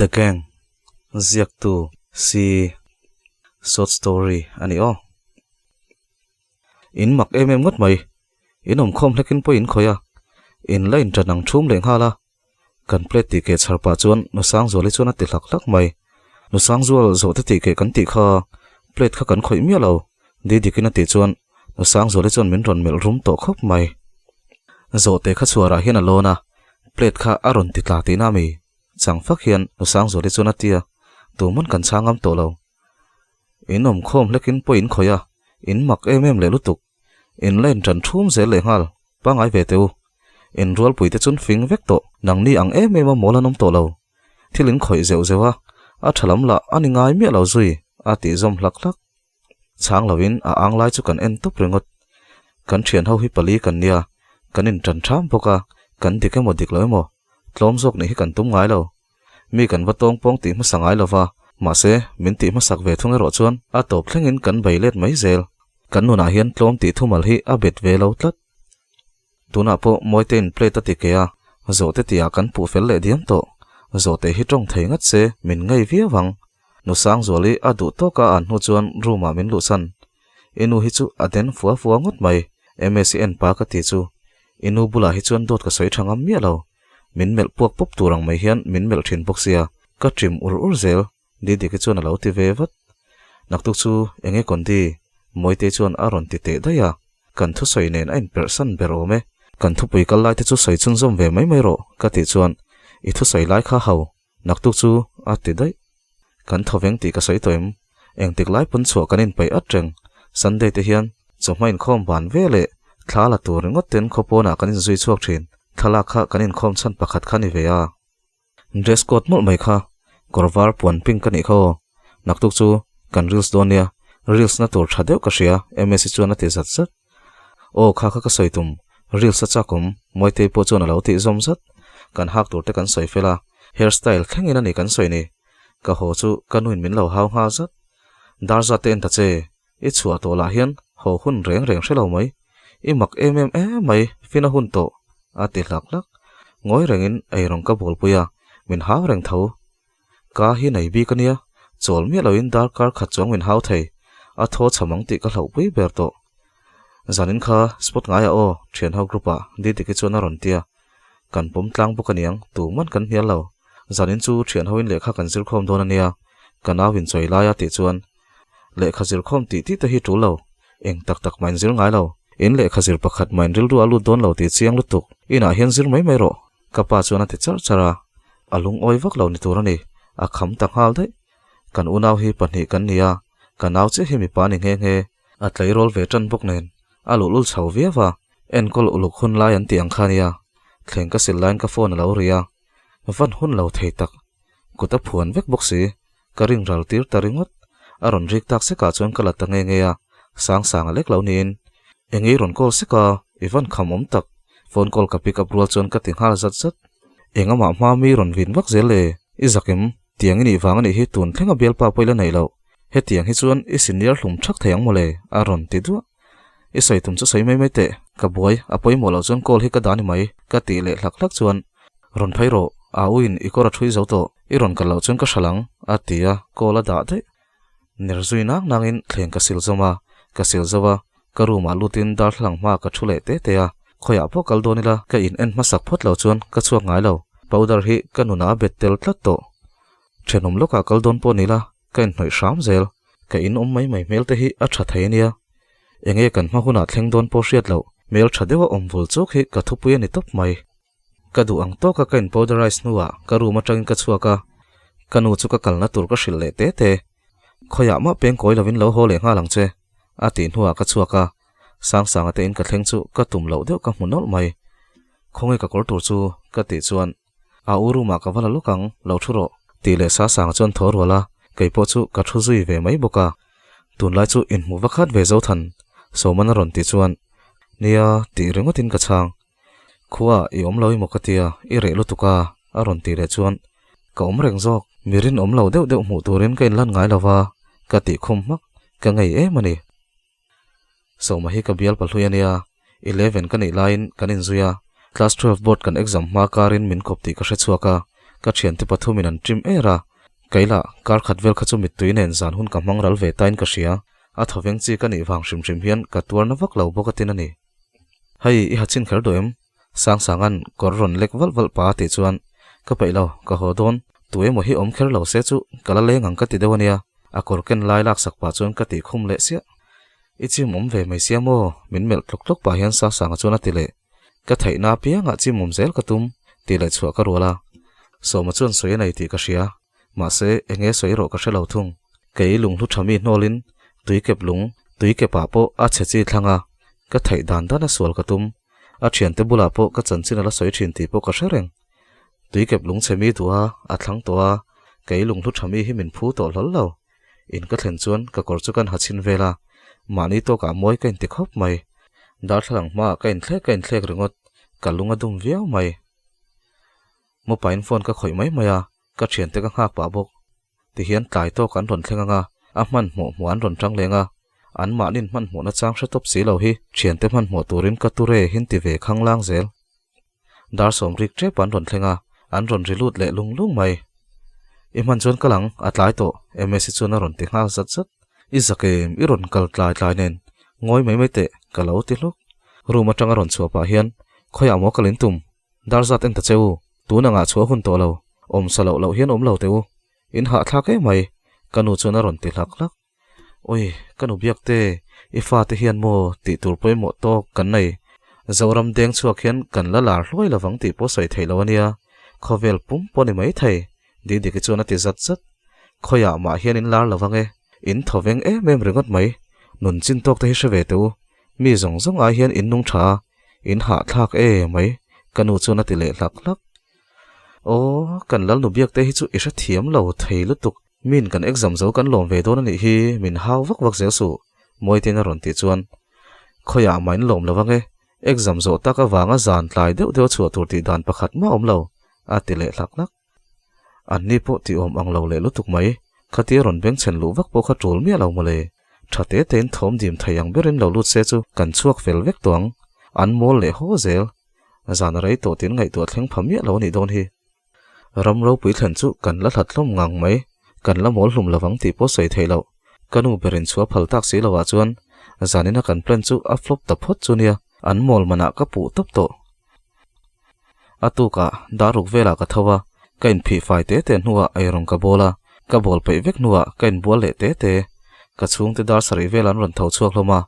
The Gang ziaktu si short story a ni aw. In mak em em ngawt mai. In awmkhawm hlekin pawh in khawih a, in la inṭan ang ṭhum leh nghal a. Kan plate tih keh chhar pah chuan Nusangzuali chuan a ti hlak hlak mai. Nusangzual zawh te tih keh kan tih kha plate kha kan khawih miah lo, Didikin a tih chuan Nusangzuali chuan min rawn melh rum tawh khawp mai. Zawhte kha chhuarah hian a lawn a, plate kha a rawn ti tla tihna a mi? Chang fak hian Nusangzuali chuan a ti a, tuman kan chhang ngam tawh lo. In awmkhawm hlekin pawh in khawih a, in mak em em leh lutuk. In la inṭan ṭhum zel leh nghal, pangngai ve teh u. In rualpui te chun fing vek tawh, nangni ang em em a mawl an awm tawh lo. Thil in khawih zeuh zeuh a, a ṭha lam lah a ni ngai miah lo zui, a tih zawm hlak hlak. Chhang loin a ang lai chu kan en tawp ringawt. Kan ṭhian ho hi pali kan nia, kan inṭan ṭham bawk a, kan dik emaw dik lo emaw, tlawm zawk nih hi kan tum ngai lo. Mi kan va tawng pawng tih hmasa ngai lova, mahse min tih hmasak ve thung erawh chuan a tawp thlengin kan bei let mai zel. Kan nunah hian tlawm tih thumal hi a bet ve lo tlat. Tunah pawh Mawitein plate a ti ke a, zawhte tihah kan puh fel leh diam tawh. Zawhte hi tawng thei ngat se min ngei viau ang. Nusangzuali a duh tawk a an hnu chuan room ah min luhsan. I nu hi chu a den fua fua ngawt mai, Msi en pa ka ti chu. I nu bulah hi chuan dawt ka sawi tha ngam miah lo. Min melh puak pawp tur ang mai hian min melh thin bawk sia, ka trim ur ur zel, Didiki chuan a lo ti ve vat. Naktuk chu eng nge Kondi? Mawitei chuan a rawn ti teh daih a, kan thusawi nen a inperh san ber awm e. Kan thupui kal lai te chu sawi chhunzawm ve mai mai rawh ka tih chuan i thusawi lai kha hau, naktuk chu a ti daih. Kan thaw veng tih ka sawi tawh em? Engtik lai pawn chhuah kan inpeih at reng. Sunday te hian chawhma inkhawm ban ve leh thla la tur ringawt ten khawpawnah kan inzui chhuak thin. Thlalak kha kan inkhawm chhan pakhat kha ni ve a. Dress code mawlh mai kha kawr var puan pink ka nih kha aw. Naktuk chu kan reels dawn nia, reels na tur tha deuh ka hria Msi chuan a ti zat zat. Aw kha kha ka sawi tum, reels a chak awm, Mawitei pawh chuan a lo tih zawm zat. Kan hak tur te kan sawi fel a, hair style thlengin a ni kan sawi ni. Ka haw chu ka nuin min lo hau nghal zat. Dar zat te en ta che, i chhuah tawh lah hian haw hun reng reng hre lo mai. I mak em em em mai, fina hun tawh, a ti hlak hlak. Ngawi rengin eirawng ka bawlpui a, min hau reng tho. Ka hi nei bik a nia, chawl miah loin darkar khat chuang min hau thei, a thaw cham ang tih ka hlauhpui ber tawh. Zanin kha spot ngaiah aw, thianho group ah Didiki chuan a rawn tia. Kan pawm tlang bawk aniang, tuman kan hnial lo. Zanin chu thianhoin lehkha kan zir khawm dawn ania, ka nau in chawi lai a tih chuan lehkha zir khawm tih tih te hi tul lo, eng tak tak mah in zir ngai lo. In lehkha zir pakhat mah in rilru a lut dawn lo tih chiang lutuk, inah hian zir mai mai rawh, ka pa chuan a ti charh charh a, a lungawi vak lo ni tur a ni, a kham ta nghal daih. Kan unau hi pahnih kan ni a, ka nau chiah hi mipa a ni nghe nghe, a tleirawl ve tan bawk nen, a luhlul chho viau a, enkawl uluk hun lai an tih ang kha nia, thleng ka sil laiin ka phone a lo ri a, van hun lo thei tak, kut a phuan vek bawk si, ka ring ral tir ta ringawt, a rawn rik tak sekah chuan ka la ta nge nge a, sang sang a lek lo niin, eng ei rawn call sek a, i van kham awm tak, phone call ka pick up rual chuan ka ti nghal zat zat, eng amah hma mi rawn vin vak zel le, i zak em, tiang i nih vang a nih hi tun thleng a bialpa pawh i la neih loh. Hetiang hi chuan i senior hlum thak thei ang mawle, a rawn ti duah. I sawi tum chu sawi mai mai teh, ka buai, a pawimawh loh chuan call hi ka dah ni mai, ka tih leh hlak hlak chuan, Rawn phei rawh, a uin i kawr a ṭhui zo tawh, i rawn kal loh chuan ka hral ang, a ti a, call a dah daih. Ner zui nang nangin thleng ka sil zawm a, ka sil zo a, ka room ah lutin darthlalang hma ka ṭhu leh te te a, khawiah pawh kal dawn ila ka in en hmasak phawt lo chuan ka chhuak ngai lo, powder hi ka nunah a bet tel tlat tawh. Ṭhenawm lawkah kal dawn pawh ni la, ka inhnawih hram zel, ka in awm mai mai hmel te hi a tha thei ania. Enge kan hma hunah thleng dawn pawh hriat loh, hmel tha deuha awm vul chuk hi ka thupui a ni tawp mai. Ka duh ang tawka ka in powderize hnuah ka room atangin ka chhuak a, ka nu chu ka kalna tur ka hrilh leh te te. Khawiah mah peng kawi lovin lo haw leh nghal ang che, a tih hnuah ka chhuak a, Sangsanga te in ka thleng chu ka tum loh deuh ka hmu nawlh mai. Khawnge ka kawr tur chu ka tih chuan A u room ah ka va la lawk ang, lo thu rawh. Tih leh sa sang chuan thaw rual a, kei pawh chu ka thu zui ve mai bawk a. Tunlai chu inhmuh va khat ve zo than, Sawman a rawn tih chuan, Nia, tih ringawtin ka chhang. Khua, i awm lo emaw ka tia, i reh lutuk a, a rawn tih leh chuan, Ka awm reng zawk, mi rinawm lo deuh deuh hmuh turin ka inlan ngai lo va, ka tih khum hmak, ka ngei em a ni. Sawma hi ka bial pahlui a nia, 11 ka neih laiin kan inzui a, class 12 board kan exam hma karin min kawp tih ka hre chhuak a, Ka thiante pathumin an ṭim er a, kei lah kar khat vel kha chu mittui nen zan hun ka hmang ral ve tain ka hria. A thawveng chi ka nih vang hrim hrim hian ka tuarna vak lo bawk atin a ni. Hei, i ha chin kher duh em? Sangsanga'n kawr rawn lek valh valh pa a tih chuan, Ka peih lo, ka haw dawn. Tu emaw hi awm kher lo se chu ka la leng ang ka ti deuh a nia. A kawr ken lai laksak pah chuan ka tih khum leh siah. I chim awm ve mai sia maw? Min melh tlawk tlawk pah hian Sangsanga chuan a ti leh. Ka theihna apiangah chim awm zel ka tum, tih leh chhuah ka rual a. Sawma chuan sawi a nei tih ka hria. Mahse, eng nge sawi erawh ka hre lo thung. Kei lunghlu tha mi hnawlin tuikep lung, tuikepah pawh a chhe chi thlang a, ka theih dan dan a sual ka tum. A thiante bulah pawh ka chanchin a la sawi thin tih pawh ka hre reng. Tuikep lung chhe mi duh a, a thlang tawh a, kei lunghlu tha mi hi min phu tawh hlawl lo. In ka thlen chuan ka kawr chu kan ha chhin vel a, mahni tawkah mawi ka inti khawp mai. Darthlalang hmaah ka inthlek ka inthlek ringawt, ka lung a dum viau mai. Mupain phone ka khawih mai mai a, ka thiante ka nghak pah bawk. Tihian tlai tawk an rawn thleng ang a, a hmanhmawh hmuh an rawn tang leng a. An mahnin hmanhmawhna chang hre tawp si lo hi thiante hmanhmawh turin ka ture hin ti ve khanglang zel. Dar sawmrik tep an rawn thleng a, an rawn ri lut leh lung lung mai. I hman chuan kal ang, a tlai tawh, Msi chuan a rawn ti nghal zat zat. I zak em, i rawn kal tlai tlai nen, ngawi mai mai teh, ka lo ti hluk. Room atanga rawn chhuah pah hian, Khawiah maw kal in tum? Dar zat en ta che u, tun angah chhuah hun tawh lo, awm sa loh loh hian awm lo teh u, in hahthlak em mai, ka nu chuan a rawn ti hlak hlak. Oi, ka nu biak te, i fate hian maw tih tur pawimawh tawk kan nei. Zoram deng chhuak hian kan la lar hluai lovang tih pawh sawi theih lo a nia, khawvel pum pawh ni mai thei, Didiki chuan a ti zat zat. Khawiah mah hian in lar lovang e, in thaw veng em em ringawt mai, nun chin tawk te hi hre ve teh u, mi zawng zawng ai hian in nung tha a, in hahthlak e mai, ka nu chuan a ti leh hlak hlak. Aw, kan Lalnu biak te hi chu i hrethiam lo thei lutuk, Min kan exam zo kan lawm ve dawn a nih hi, min hau vak vak zel suh, Mawitein a rawn tih chuan. Khawiah mah in lawm lo ang e, exam zawh tak avanga zan tlai deuh deuh a chhuah tur tih dan pakhat mah awm lo, a ti leh hlak hlak. Anni pawh tih awm ang lo leh lutuk mai, khatia rawn bengchhen luh vak pawh kha tul miah lo mawle. Tha te tein thawm dim thei ang berin lo lut se chu kan chhuak fel vek tawh ang, an mawl leh haw zel. Zan a rei tawh tiin ngaihtuah thleng pha miah lo a nih dawn hi. Ram ropui thlen chu kan la hlat hlawm ngang mai, kan la mawl hlum lovang tih pawh sawi theih loh. Ka nu berin chhuah phal tak si lovah chuan zanina kan plan chu a flop ta phawt chu nia, an mawl manah ka puh tawp tawh. A tukah daruk velah ka tho a, ka inphih fai te te hnuah eirawng ka bawl a, ka bawl peih vek hnuah ka inbual leh te te. Ka chhungte dar sarih velah an rawn tho chhuak hlawm a,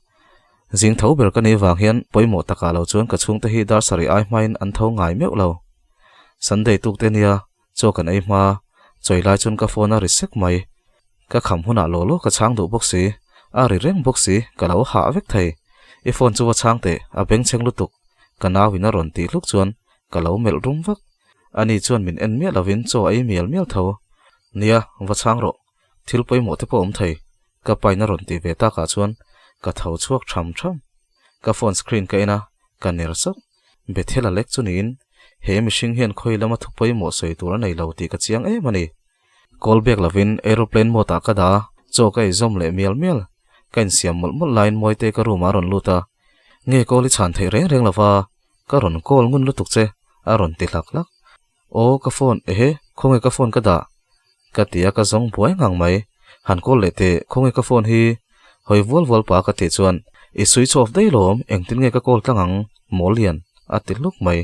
zing tho ber ka nih vang hian pawimawh takah lo chuan ka chhungte hi dar sarih ai hmain an tho ngai meuh lo. Sunday tuk te nia, chaw kan ei hma, chawi lai chuan ka phone a ri sek mai. Ka kham hunah law law ka chhang duh bawk si, a ri reng bawk si, ka lo hah vek thei. I phone chu va chhang teh, a bengchheng lutuk. Ka nau in a rawn tih hluk chuan ka lo melh rum vak. Ani chuan min en miah lovin chaw a ei mial mial tho. Nia, va chhang rawh. Thil pawimawh te pawh awm thei. Ka pain a rawn tih ve takah chuan ka tho chhuak tham tham. Ka phone screen ka en a, ka ner sawk. Bethel a lek chu niin, he mihring hian khawi lama thu pawimawh sawi tur a nei lo tih ka chiang em a ni. Call back lovin aeroplane mode ah ka dah a, chaw ka eizawm leh mial mial. Ka insiam mawlh mawlh laiin Mawite ka room ah a rawn lut a, Nge call i chhan theih reng reng lova, ka rawn call ngun lutuk che, a rawn ti hlak hlak. Aw ka phone, ehe, khawnge ka phone ka dah? Ka ti a ka zawng buai ngang mai. Han call leh teh, khawnge ka phone hi? Hawi vual vual pah ka tih chuan, I switch off daih lawm, engtin nge ka call tlang ang? Mawl lian, a ti hluk mai.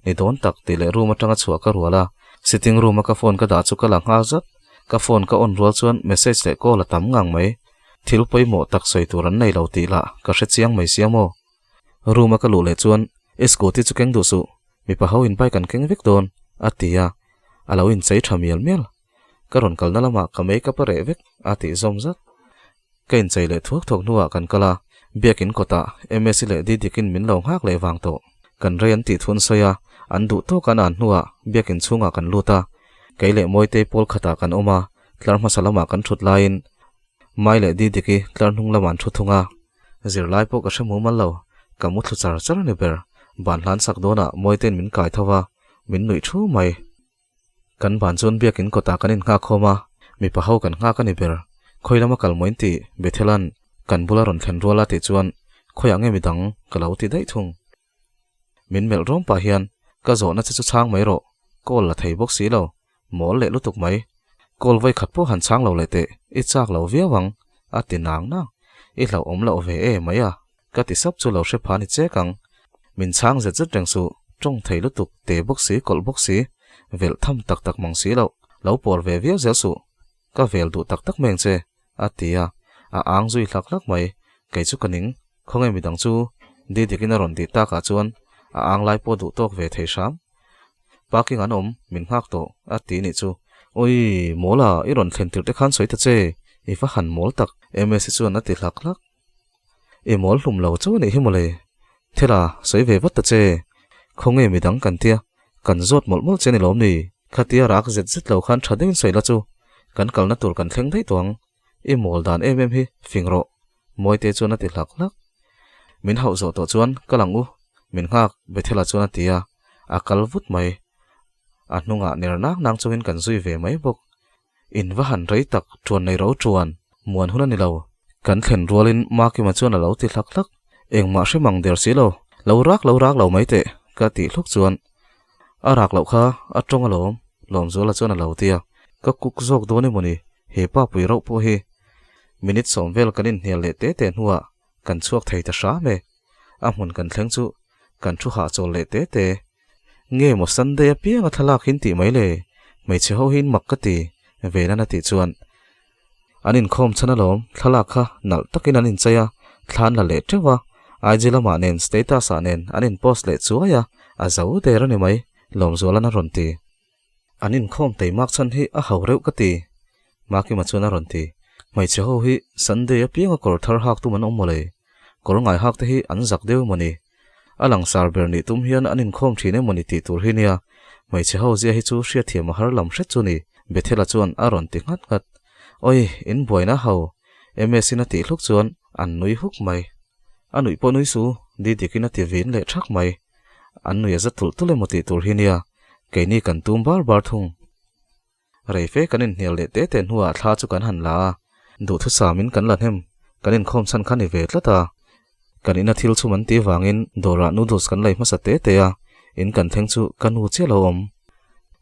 Ni dawn tak tih leh room atanga chhuah ka rual a, sitting room a ka phone ka dah chu ka la nghal zat. Ka phone ka on rual chuan message leh call a tam ngang mai. Thil pawimawh tak sawi tur an nei lo tih lah ka hre chiang mai sia maw. Room a ka luh leh chuan, I scooty chu keng duh suh, Mipa ho in bike an keng vek dawn, a ti a, a lo inchei tha mial mial. Ka rawn kalna lamah ka make up a reh vek, a tih zawm zat. Ka inchei leh thuak thuak hnuah kan kal a, biakin kawtah Msi leh Didikin min lo nghak leh vang tawh. Kan rei an tih thu an sawi a, an duh tawk an an hnuah biakin chhungah kan lut a. Kei leh Mawitei pawl khatah kan awm a, tlar hmasa lamah kan thut laiin Mai leh Didiki tlar hnung lamah an thu thung a. Zirlai pawh ka hre mumal lo, ka mu thlu char char a ni ber. Ban hlan sak dawnah Mawitein min kai tho va, min nuih thu mai. Kan ban chuan biakin kawtah kan innghak khawm a, mipa ho kan nghak a ni ber. Khawi lama kal maw in tih? Bethelan kan bula rawn thlen rual a tih chuan khawiah nge midang ka lo ti daih thung. Min melh rawm pah hian ka zawhna che chu chhang mai rawh, call la thei bawk si lo. Mawl leh lutuk mai. Call vawi khat pawh han chhang lo leh teh, i chak lo viau ang, a ti nang nang. I hlauhawm loh ve e mai a, ka ti sap chu lo hre pha ni chek ang. Min chhang zet zet reng suh, tawng thei lutuk, te bawk si, kawlh bawk si, velh tham tak tak mang si loh, lo pawr ve viau zel suh. Ka vel duh tak tak mai ang che, a ti a, a ang zui hlak hlak mai. Kei chu ka ning, khawnge midang chu Didikin a rawn tih takah chuan a ang lai pawh duh tawk ve thei hram. Parking an awm, min nghak tawh, a ti nih chu. Awii, mawl a, i rawn thlen tirh te khan sawi ta che, i va han mawl tak, Msi chuan a ti hlak hlak. I mawl hlum lo chauh a nih hi mawle. Thela, sawi ve vat ta che. Khawnge midang kan tia, kan zawt mawlh mawlh che ni lawm ni? Khatia rak zet zet lo khan tha deuhin sawi la chu, kan kalna tur kan thleng daih tawh ang. I mawl dan em em hi, fing rawh. Mawite chuan a ti hlak hlak. Min hauh zawh tawh chuan ka lang u, min nghak, Bethel-a chuan a ti a, a kal vut mai. A hnungah ner nang nang chungin kan zui ve mai bawk. In va han rei tak, ṭuan nei ro ṭuan, muan hun a ni lo. Kan thlen rualin Makima chuan a lo ti hlak hlak. Engmah hre mang der si lo, lo rak lo rak lo mai teh, ka tih hluk chuan. A rak loh kha a tawng alawm, Lawmzuala chuan a lo ti a. Ka kuk zawk dawn emaw ni, he pa pui rauh pawh hi. Minute sawm vel kan inhnial leh te te hnuah kan chhuak thei ta hram e. A hmun kan thleng chu kan thu hahchawl leh te te. Nge maw Sunday apianga thlalak hin tih mai le, hmeichhe ho hi in mak ka ti, Venan a tih chuan. An inkhawm chhan alawm, thlalak kha nalh takin an inchei a, thla an la leh teuh a, IG lamah nen status ah nen an in post leh chuai a, a zo der a ni mai, Lawmzualan a rawn ti. An inkhawm teimak chhan hi a ho reuh ka ti, Makima chuan a rawn ti. Hmeichhe ho hi Sunday apianga kawr thar hak tum an awm mawle, kawr ngai hak te hi an zak deuh emaw ni? A langsar ber nih tum hian an inkhawm thin emaw ni tih tur hi nia, hmeichhe ho zia hi chu hriatthiam a har lam hret chu ni, Bethel-a chuan a rawn ti nghat nghat. Awi, in buaina ho, MS-in a tih hluk chuan an nui huk mai. A nuih pawh nui su, Didikin a ti vin leh thak mai. An nui a za tulh tulh emaw tih tur hi nia, keini kan tum bar bar thung. Rei fe kan inhnial leh te te hnuah thla chu kan han la a, duhthusam-in kan la hnem, kan inkhawm chhan kha ni ve tlat a. Kan ina thil chhum an tih vangin dawrah noodles kan lei hmasa te te a, in kan thleng chu ka nu chiah lo awm.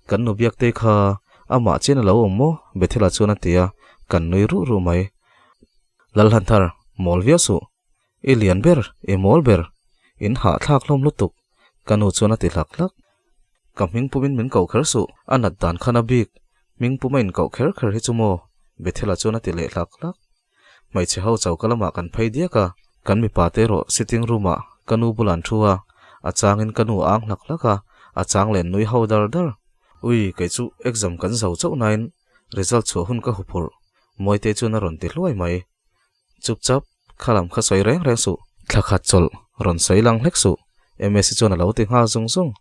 Kan nu biak te kha amah chian a lo awm maw? Bethel-a chuan a ti a, kan nui ruh ruh mai. Lalhlanthar, mawl viau suh. I lian ber, i mawl ber, in hahthlak hlawm lutuk, ka nu chuan a ti hlak hlak. Ka hming pumin min koh kher suh, a nat dan khan a bik, hming puma in koh kher kher hi chu maw? Bethel-a chuan a ti leh hlak hlak. Hmeichhe ho choka lamah kan phei diak a, kan mipa te erawh sitting room-ah ka nu bulah an thu a, a changin ka nu a ang hlak hlak a, a chang leh nui ho dar dar. Ui, kei chu exam kan zo chauh nain result chhuah hun ka huphurh, Mawitei chuan a rawn ti hluai mai. Chup chap, kha lam kha sawi reng reng suh. Thla khat chawlh, rawn sawi lang hlek suh. Msi chuan a lo ti nghal zung zung.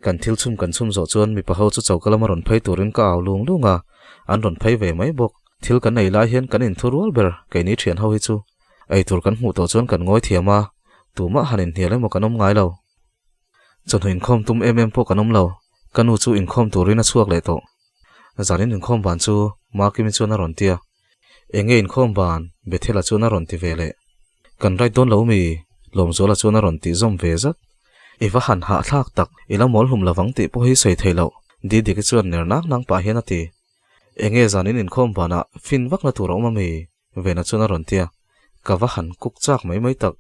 Kan thil chhum kan chhum zawh chuan mipa ho chu choka lama rawn phei turin ka au lung lung a, an rawn phei ve mai bawk. Thil kan ei lai hian kan inthu rual ber, keini thian ho hi chu. Ei tur kan hmuh tawh chuan kan ngawi thiam a, tumah han inhnial emaw kan awm ngai lo. Chawhnu inkhawm tum em em pawh kan awm lo, ka nu chu inkhawm turin a chhuak leh tawh. Zanin inkhawm ban chu Makimi chuan a rawn ti a. Enge inkhawm ban? Bethel-a chuan a rawn ti ve leh. Kan right dawn lo mi? Lawmzuala chuan a rawn tih zawm ve zat. I va han hahthlak tak, i la mawl hlum lovang tih pawh hi sawi thei loh, Didiki chuan ner nang nang pah hian a ti. Enge zanin inkhawm banah fin vakna tur a awm a mi? Vena chuan a rawn ti a. Ka va han kuk chak mai mai tak.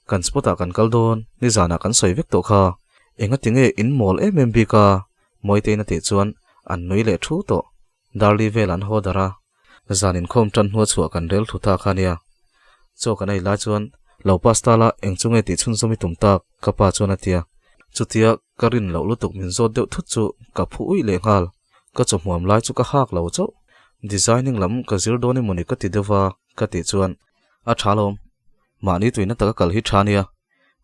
Kan spot ah kan kal dawn, nizanah kan sawi vek tawh kha. Enga tinge in mawl em em bik a? Mawitein a tih chuan an nui leh thu tawh. Darli vel an haw darh a, zan inkhawm tan hnua chhuah kan rel thu ta kha nia. Chaw kan ei lai chuan, Lo pass ta la, eng chu nge tih chhunzawm i tum tak? ka pa chuan a ti a. Chutia ka rin loh lutuk min zawt deuh thut chu ka phu uih leh nghal. Ka chaw hmuam lai chu ka hak lo chauh. Designing lam ka zir dawn emawni ka ti deuh va ka tih chuan, A tha lawm. Mahni tuina taka kal hi tha nia.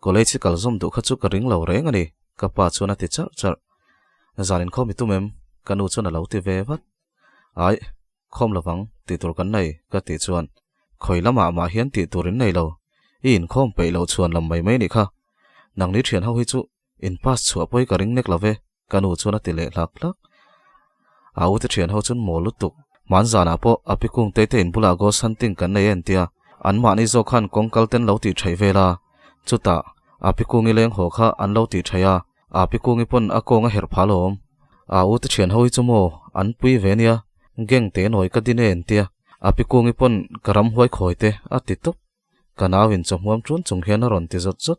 College i kal zawm duh kha chu ka ring lo reng a ni, ka pa chuan a ti charh charh. Zan inkhawm i tum em? Ka nu chuan a lo ti ve vat. Aih, khawm lovang, tih tur kan nei, ka tih chuan, Khawi lamah mah hian tih tur in nei lo, i inkhawm peih loh chhuan lam mai mai nih kha. Nangni thian ho hi chu in pass chhuah pawi ka ring nek lo ve, ka nu chuan a ti leh hlak hlak. A ute thian ho chuan mawl lutuk, hman zanah pawh a pi kung te te in bulah ghost hunting kan nei en tia, anmahni zawk khan kawngkal ten lo tih theih vel a, chutah a pi kungi leng haw kha an lo tih theih a, A pi kungi pawn a kawng a herh phah alawm. A u te thian ho hi chu maw? An pui ve nia, gang te nawi ka din e entia, a pi kungi pawn ka ramhuai khawi te a ti tawp. Ka nau in chawhmuam ṭun chung hian a rawn ti zawt zawt.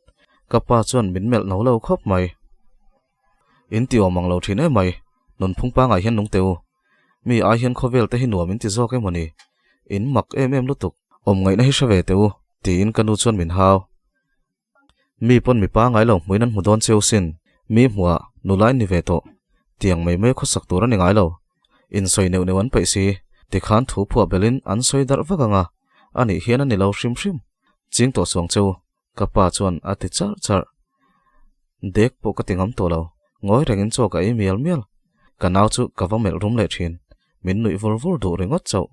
Ka pa chuan min melh no lo khawp mai. In ti awm ang lo ṭhin em mai, nunphung pangai hian nung teh u. Mi ai hian khawvel te hi nuam in ti zawk emaw ni? In mak em em lutuk. Awm ngaihna hi hre ve teh u, tiin ka nu chuan min hau. Mi pawn mi pangai lo hmuin an hmu dawn cheu sin, mi hmuhah nula in ni ve tawh. Tiang mai mai khawsak tur a ni ngai lo. Insawi neuh neuh an peih si, tikhan thu phuah belhin an sawi darh vak ang a, anih hian a ni lo hrim hrim. Ching tawh suang cheu, ka pa chuan a ti charh charh. Dek pawh ka ti ngam tawh lo, ngawi rengin chaw ka ei mial mial. Ka nau chu ka va melh rum leh thin, min nuih vur vur duh ringawt chauh.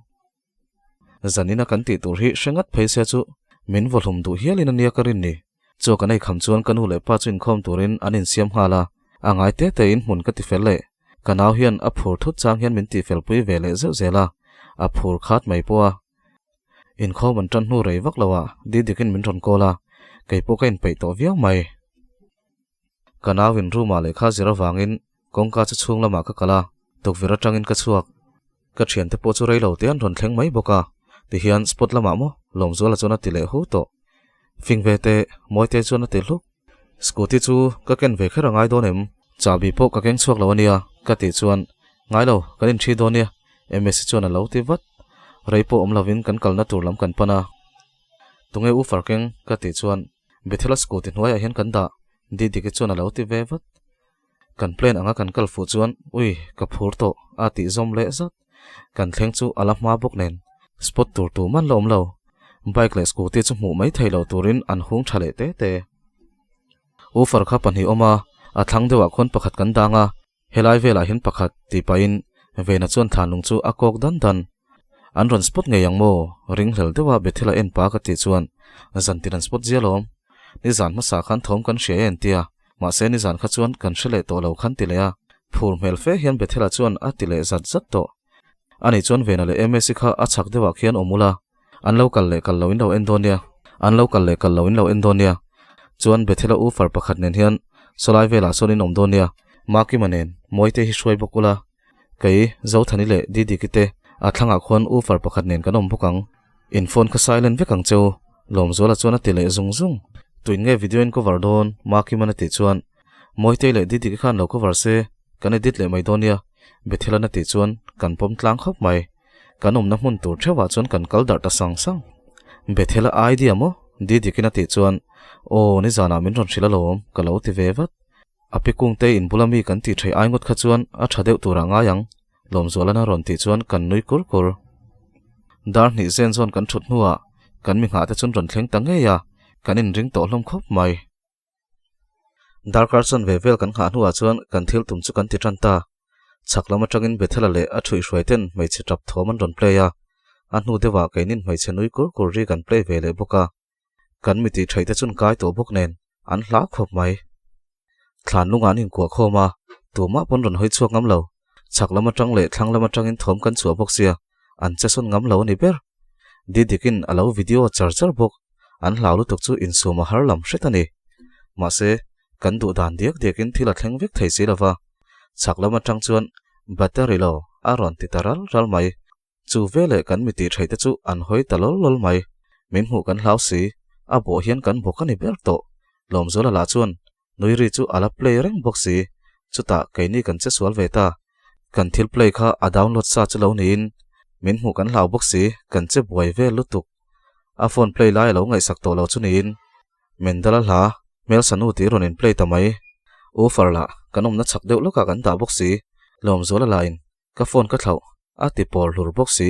Zanina kan tih tur hi hre ngat phei se chu min vawhlum duh hialin a nia ka rin ni. Chaw kan ei kham chuan ka nu leh pa chu inkhawm turin an insiam nghal a, a ngai te tein hmun ka ti fel leh. Ka nau hian a phur thut chang hian min tihfel pui ve leh zeuh zel a, a phur khat mai pawh a. Inkhawm an tan hnu rei vak lo ah Didikin min rawn call a, kei pawh ka inpeih tawh viau mai. Ka nau in room ah lehkha zir avangin kawngka chu chhung lamah ka kal a, tukverh atangin ka chhuak. Ka thiante pawh chu rei lo te an rawn thleng mai bawk a, tihian spot lamah maw Lawmzuala chuan a ti leh hu tawh. Fing ve teh, Mawite chuan a ti hluk. Scooty chu ka ken ve kher a ngai dawn em? Chahbi pawh ka keng chhuak lo a nia ka tih chuan Ngai lo, kan inṭhi dawn nia Msi chuan a lo ti vat. Rei pawh awm lovin kan kalna tur lam kan pan a. Tunge U Farkeng? ka tih chuan Bethela scooty hnuaiah hian kan dah, Didiki chuan a lo ti ve vat. Kan plan anga kan kal fuh chuan ui ka phur tawh a tih zawm leh zat. Kan thleng chu a la hma bawk nen spot tur tu man la awm lo. Bike leh scooty chu hmuh mai thei lo turin an hung tha leh te te. Woofer kha pahnih awm a, a thlang deuhah khuan pakhat kan dang a, Helai velah hian pakhat tih pahin Vena chuan thlanlung chu a kawk dan dan. An rawn spot ngei ang maw? Ringhlel deuha Bethel-a en pa ka tih chuan zantin an spot zia lawm. Nizan hmasa khan thawm kan hria e an ti a, mahse nizan kha chuan kan hre leh tawh lo khan ti leh a. Phur hmel fe hian Bethel-a chuan a ti leh zat zat tawh. Ani chuan Vena leh Msi kha a chhak deuhah khian awm ula, an lo kal leh kal lo in lo en dawn nia, an lo kal leh kal lo in lo en dawn nia. Chuan Bethel-a u far pakhat nen hian sawlai velah sawn in awm dawn nia, Makima nen Mawite hi hruai bawk ula, kei Zothani leh Didiki te a thlangah khuan u far pakhat nen kan awm bawk ang. In phone kha silent vek ang cheu, Lawmzuala chuan a ti leh zung zung. Tuin nge video in cover dawn? Makima'n a tih chuan Mawitei leh Didiki khan lo cover se, kan edit leh mai dawn nia, Bethilan a tih chuan kan pawm tlang khawp mai. Kan awmna hmun tur theuhah chuan kan kal darh ta sang sang. Bethel-a idea maw? Didikin a tih chuan, Aw, nizanah min rawn hrilh alawm, ka lo ti ve vat. A pi kungte in bula mi kan tih theih ai ngawt kha chuan a tha deuh turah ngai ang, Lawmzualana rawn tih chuan kan nui kur kur. Dar hnih zen zawn kan thut hnuah kan mi nghah te chuan rawn thleng ta ngei a, kan inring tawh hlawm khawp mai. Darkar chuan ve vel kan nghah hnuah chuan kan thil tum chu kan ti tan ta. Chhak lam atangin Bethel-a leh a thuihhruai ten hmeichhe tap thawm an rawn play a, a hnu deuhah keinin hmeichhe nui kur kur ri kan play ve leh bawk a. Kan mi tih theih te chuan kai tawh bawk nen an hlau khawp mai. Thlan lungah an inkuah khawm a, tumah pawn rawn hawi chhuak ngam lo. Chhak lam atang leh thlang lam atangin thawm kan chhuah bawk sia, an che sawn ngam lo a ni ber. Didikin a lo video char char bawk. An hlau lutuk chu insum a har lam hret a ni. Mahse, kan duh dan diak diakin thil a thleng vek thei si lova. Chhak lam atang chuan battery lo a rawn ti ta ral ral mai. Chu veleh kan mi tih theih te chu an hawi ta lawl lawl mai. Min hmuh kan hlau si, a bawh hian kan bawk a ni ber tawh. Lawmzuala lah chuan nui ri chu a la play reng bawk si. Chutah keini kan che sual ve ta. Kan thil play kha a download sa chu lo niin min hmuh kan hlau bawk si, kan che buai vel lutuk. A phone play lai a lo ngaihsak tawh lo chu niin Mendala hla Hmelsanu tih rawn in play ta mai. U Farla kan awmna chhak deuh lawkah kan dah bawk si. Lawmzuala lahin Ka phone ka thlauh, a ti pawr hlur bawk si.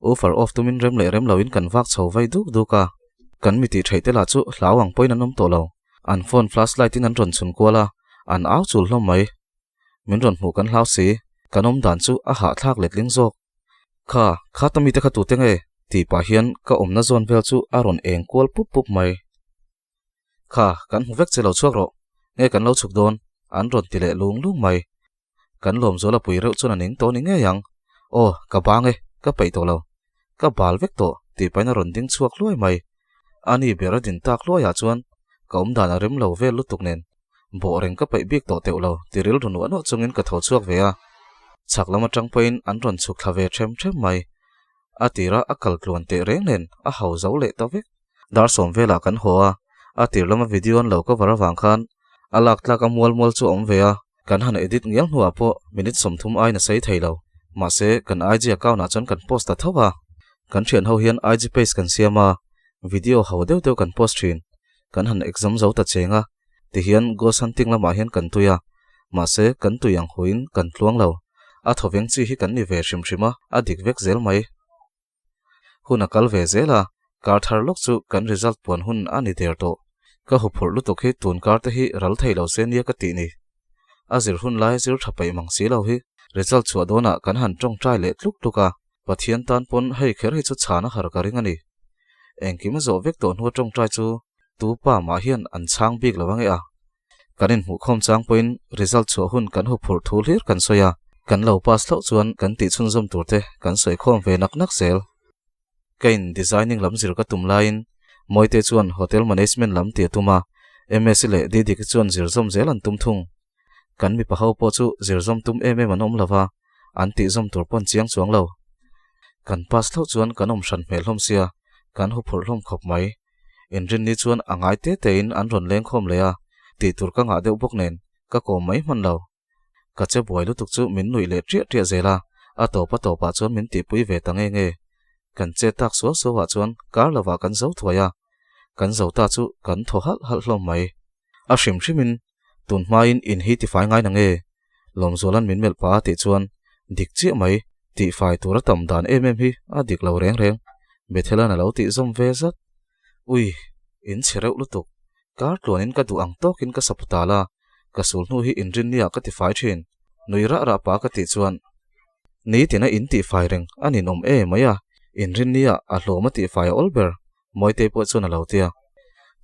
Woofer off tumin rem leh rem loin kan vak chho vai duk duk a. Kan mi tih theih te lah chu hlau ang pawhin an awm tawh lo. An phone flashlight in an rawn chhun kual a, an au chul hlawm mai. Min rawn hmuh kan hlau si, kan awm dan chu a hahthlak letling zawk. Kha, kha ta mite kha tute nge? tih pah hian ka awmna zawn vel chu a rawn eng kual pup pup mai. Kha, kan hmu vek che lo chhuak rawh. Nge kan lo chhuk dawn? An rawn ti leh lung lung mai. Kan lawmzual a pui reuh chuan a ning tawh ni ngei ang. Aw, ka bang e, ka peih tawh lo. Ka bal vek tawh, tih pahin a rawn ding chhuak hluai mai. Ani ber a din tak hluaiah chuan ka awm dan a rem lo vel lutuk nen bawh reng ka peih bik tawh teuh lo ti rilru nuah nuah chungin ka tho chhuak ve a. Chhak lam atang pawhin an rawn chhuk thla ve them them mai. A tira a kal tluan teh reng nen a hau zo leh ta vek. Dar sawm velah kan haw a, a tir lama video an lo cover avang khan a lak tlak a mual mual chu a awm ve a, kan han edit ngial hnuah pawh minute 30 aiin a sei thei lo. Mahse, kan IG account ah chuan kan post ta tho a. Kan thian ho hian IG page kan siam a, video ho deuh deuh kan post thin. Kan han exam zo ta cheng a, tihian ghost hunting lamah hian kan tui a, mahse kan tui ang huin kan tluang lo. A thawveng chi hi kan ni ve hrim hrim a, a dik vek zel mai. Hun a kal ve zel a, kar thar lawk chu kan result puan hun a ni der tawh. Ka huphurh lutuk hi tun kar te hi ral thei lo se nia ka tih ni. A zir hun lai zir tha peih mang si lo hi result chhuah dawnah kan han tawngtai leh tluk tluk a, Pathian tan pawn hei kher hi chu chhan a har ka ring a ni. Engkim a zawh vek tawh hnua tawngtai chu tu pa mah hian an chhang bik lo ange a. Kan inhmuhkhawm chang pawhin result chhuah hun kan huphurh thu hlir kan sawi a, kan lo pass hlauh chuan kan tih chhunzawm tur te kan sawi khawm ve nak nak zel. Ka in designing lam zir ka tum laiin Mawite chuan hotel management lam ti a tum a, MSc leh Didiki chuan zir zawm zel an tum thung. Kan mipa ho pawh chu zir zawm tum em em an awm lo va, an tih zawm tur pawn chiang chuang lo. Kan pass hlauh chuan kan awm hran hmel hlawm sia, kan huphurh hlawm khawp mai. Inrinni chuan a ngai te tein an rawn leng khawm leh a, tih tur ka ngah deuh bawk nen ka kawm mai hman lo. Ka che buai lutuk chu min nuih leh ṭiah ṭiah zel a, a tawp a tawpah chuan min tihpui ve ta nge nge. Kan che tak suau suauah chuan kar lovah kan zo thuai a, kan zo ta chu kan thaw halh halh hlawm mai. A hrim hrimin tun hmain in hi tifai ngai na nge? Lawmzuala'n min melh pah a tih chuan dik chiah mai, tihfai tur a tam dan em em hi a dik lo reng reng, Bethela'n a lo tih zawm ve zat. Ui, in chhe reuh lutuk. Kar tluanin ka duh ang tawkin ka sapu tal a, ka sul hnu hi inrinniah ka tifai thin. Nui rah rah pah ka tih chuan, Nitin a in tihfai reng a ninawm e mai a, inrinniah a hlawm a tihfai a awl ber, Mawitei pawh chuan a lo ti a.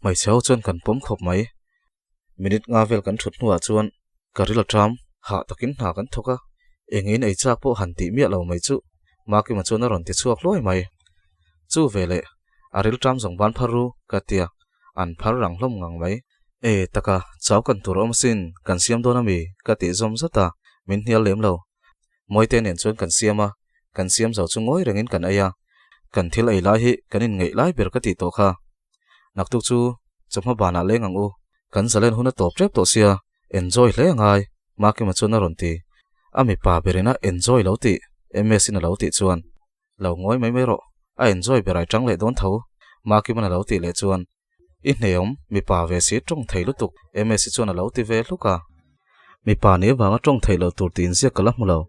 Hmeichhe ho chuan kan pawm khawp mai. Minute nga vel kan thut hnuah chuan ka ril a ṭam, hah takin hna kan thawk a, engin ei chak pawh han tih miah lo mai chu Makima chuan a rawn ti chhuak hluai mai. Chu veleh a ril ṭam zawng ban phar ru ka ti a, an phar rang hlawm ngang mai. E taka, chau kan tur awm asin, kan siam dawn ami? ka tih zawm zat a, min hnial lem lo. Mawite nen chuan kan siam a, kan siam zo chu ngawi rengin kan ei a, kan thil ei lai hi kan inngeih lai ber ka tih tawh kha. Naktuk chu chawhma banah leng ang u, kan zalen hun a tawp tep tawh sia, enjoy hle a ngai, Makima chuan a rawn ti. A mipa berin a enjoy lo tih MS-in a lo tih chuan, Lo ngawi mai mai rawh, a enjoy ber ai tang leh dawn tho, Makima'n a lo tih leh chuan, I hneawm, mipa ve si tawng thei lutuk, MS-i chuan a lo ti ve hluk a. Mipa nih avanga tawng theih loh tur tiin ziak ka la hmu lo.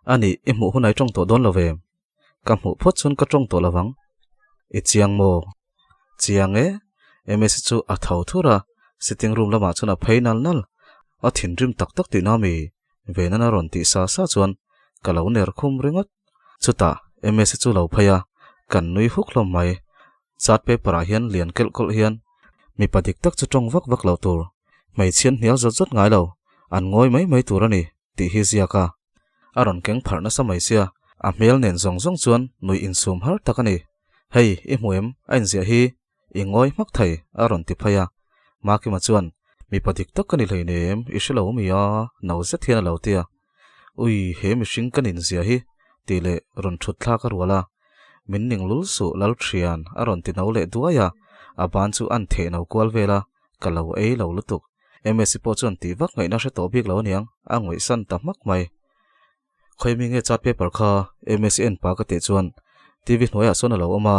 A nih, i hmuh hun ai tawng tawh dawn lo ve. Ka hmuh phawt chuan ka tawng tawh lovang. I chiang maw? Chiang e. Ms chu a tho thur a, sitting room lamah chuan a phei nal nal. A thinrim tak tak tihna mi? Venan a rawn tih sa sa chuan ka lo ner khum ringawt. Chutah Ms chu lo phei a, kan nui huk hlawm mai. Chart paper ah hian lian kelh kawlh hian mipa dik tak chu tawng vak vak lo tur, hmeichhian hnial zawt zawt ngai lo, an ngawi mai mai tur a ni tih hi ziak a. A rawn keng pharh nasa mai sia, a hmel nen zawng zawng chuan nuih insum har tak a ni. Hei, i hmu em? A inziah hi i ngawi hmak thei, a rawn ti phei a. Makima chuan, Mipa dik tak ka ni hleinem, i hre lo mi a, no zet hian a lo ti a. Ui, he mihring ka ninzia hi, tih leh rawn thut thlak a rual a. Min ning lul suh Lalthian, a rawn ti no leh duai a, a ban chu an theh no kual vel a, ka lo ei lo lutuk. Msi pawh chuan tih vak ngaihna hre tawh bik lo aniang, a ngawihsan ta hmak mai. Khawi mi nge chart paper kha Msi en pa ka tih chuan TV hnuaiah sawn a lo awm a,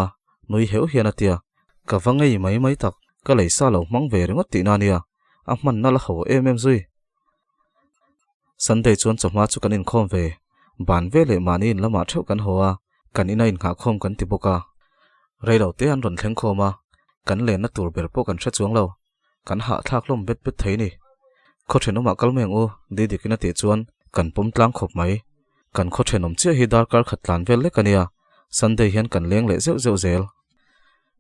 nui heuh hian a tia. Ka va ngei mai mai tak, ka lei sa lo hmang ve ringawt tihna ania, a hmanna la ho em em zui. Sunday chuan chawhma chu kan inkhawm ve, ban ve leh mahni in lamah theuh kan haw a, kan ina inngahkhawm kan ti bawk a. Reilo te an rawn thleng khawm a, kan lenna tur ber pawh kan hre chuang lo. Kan hahthlak hlawm bet bet thei ni. Khaw thenawmah kal mai ang u, Didikin a tih chuan kan pawm tlang khawp mai. Kan khaw thenawm chiah hi darkar khat tlan vel lek a nia, Sunday hian kan leng leh zeuh zeuh zel.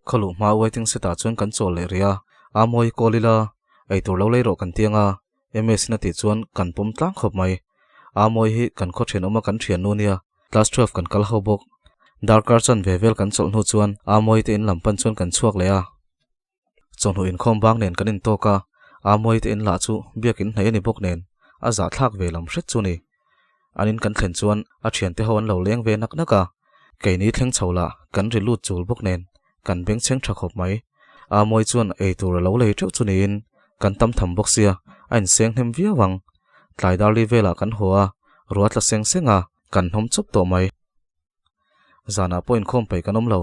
Khaw luh hma waiting set ah chuan kan chawl leh rih a, a mawi kawl ila, eitur lo lei rawh kan tiang a, MS-in a tih chuan kan pawm tlang khawp mai. A mawi hi kan khaw thenawma kan thiannu nia, class 12 kan kal ho bawk. Darkar chan ve vel kan chawlh hnu chuan a mawi te in lam pan chuan kan chhuak leh a. Chawhnu inkhawm bang nen kan intawk a, Amawii te in lah chu biakin hnaih a ni bawk nen a zahthlak ve lam hret chu ni. An in kan thlen chuan a thiante ho an lo leng ve nak nak a, keini thleng chho lah kan ri lut chul bawk nen kan bengchheng tha khawp mai. Amawi chuan eitur a lo lei teuh chu niin kan tam tham bawk sia a inseng hnem viau ang. Tlai darli velah kan haw a, ruah tla seng seng a, kan hnawm chawp tawh mai. Zanah pawh inkhawm paih kan awm lo.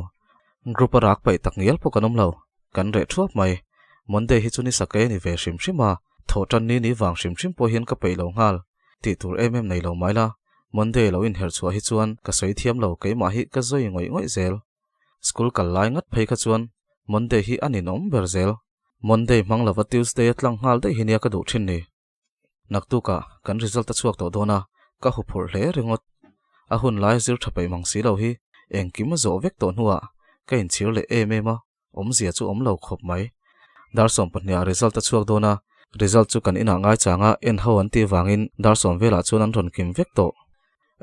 Group a rak paih tak ngial pawh kan awm lo. Kan reh thuap mai. Monday hi chu ni sake ni ve hrim hrim a, thawh tan ni ni vang hrim hrim pawh hian ka peih lo nghal. Tih tur em em nei lo mai la. Monday lo inherh chhuah hi chuan ka sawi thiam lo keimah hi ka zawi ngawih ngawih zel. School kal lai ngat phei kha chuan Monday hi a ninawm ber zel. Monday hmang lova Tuesday a tlang nghal daih hi nia ka duh thin ni. Naktukah kan result a chhuak tawh dawn a, ka huphurh hle ringawt. A hun lai zir tha peih mang si lo hi engkim a zawh vek tawh hnuah ka inchhir leh em em a, awmzia chu awm lo khawp mai. Dar 12 ah result a chhuak dawn a, result chu kan inah ngaichanga en ho an tih vangin dar sawm velah chuan an rawn kim vek tawh.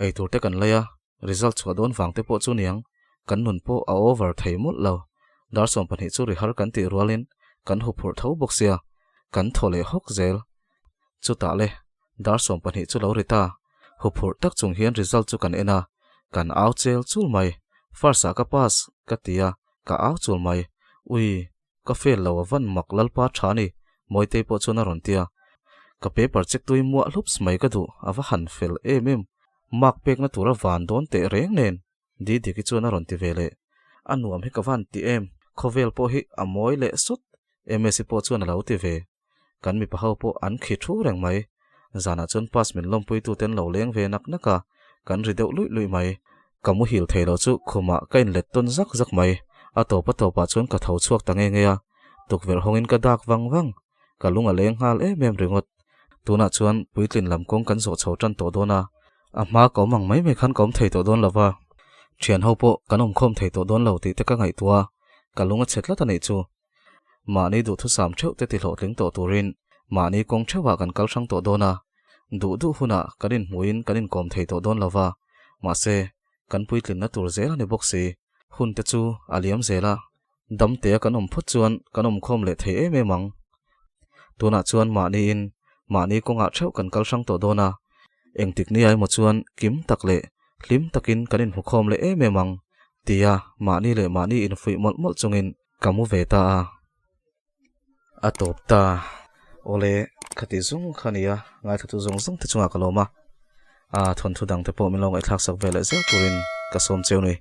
Eitur te kan lei a, result chhuah dawn vang te pawh chu niang, kan nun pawh a over thei mawlh lo. Dar 12 chu ri har kan tih rualin kan huphurh tho bawk sia, kan thaw leh hawk zel. Chutah le, dar 12 chu lo ri ta, huphurh tak chung hian result chu kan en a, kan au chel chul mai, first ah ka pass ka ti a, ka au chul mai, ui, Ka fail lo a van mak Lalpa tha ni, Mawitei pawh chuan a rawn ti a. Ka paper check tui muah hlups mai ka duh, a va han fel em em. Mark pekna tur a van dawn teh reng nen, Didiki chuan a rawn ti ve leh. A nuam hi ka van ti em, khawvel pawh hi a mawi leh sut, Msi pawh chuan a lo ti ve. Kan mipa ho pawh an khi thu reng mai. Zanah chuan pass min lawmpuitute an lo leng ve nak nak a, kan ri deuh luih luih mai. Ka muhil thei lo chu khumah ka inlet tawn zak zak mai. A tawp a tawpah chuan ka tho chhuak ta nge nge a, tukverh hawngin ka dak vang vang. Ka lung a leng nghal em em ringawt. Tunah chuan puitlin lam kawng kan zawh chho tan tawh dawn a, a hma ka awm ang mai mai khan ka awm thei tawh dawn lo va. Thian ho pawh kan awmkhawm thei tawh dawn lo tih te ka ngaihtuah a, ka lung a chhe tlat a nih chu. Mahni duhthusam theuh te tihlawhtling tawh turin mahni kawng theuhah kan kal hrang tawh dawn a, duh duh hunah kan inhmuhin kan inkawm thei tawh dawn lo va, mahse, kan puitlinna tur zel a ni bawk si. Hun te chu a liam zel a, damtea kan awm phawt chuan kan awmkhawm leh thei em em ang. Tunah chuan mahniin mahni kawngah theuh kan kal hrang tawh dawn a, engtik ni emaw chuan kim tak leh hlim takin kan inhmukhawm leh em em ang, tia mahni leh mahni infuih mawlh mawlh chungin Ka mu ve ta a, a tawp ta. Awle, khati zung kha nia, ngaithla tu zawng zawng te chungah ka lawm a, a thawnthu dang te pawh min lo ngaihthlak sak ve leh zel turin ka sawm cheu ni.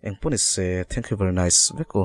Engpawh ni se, thank you very nice vek u.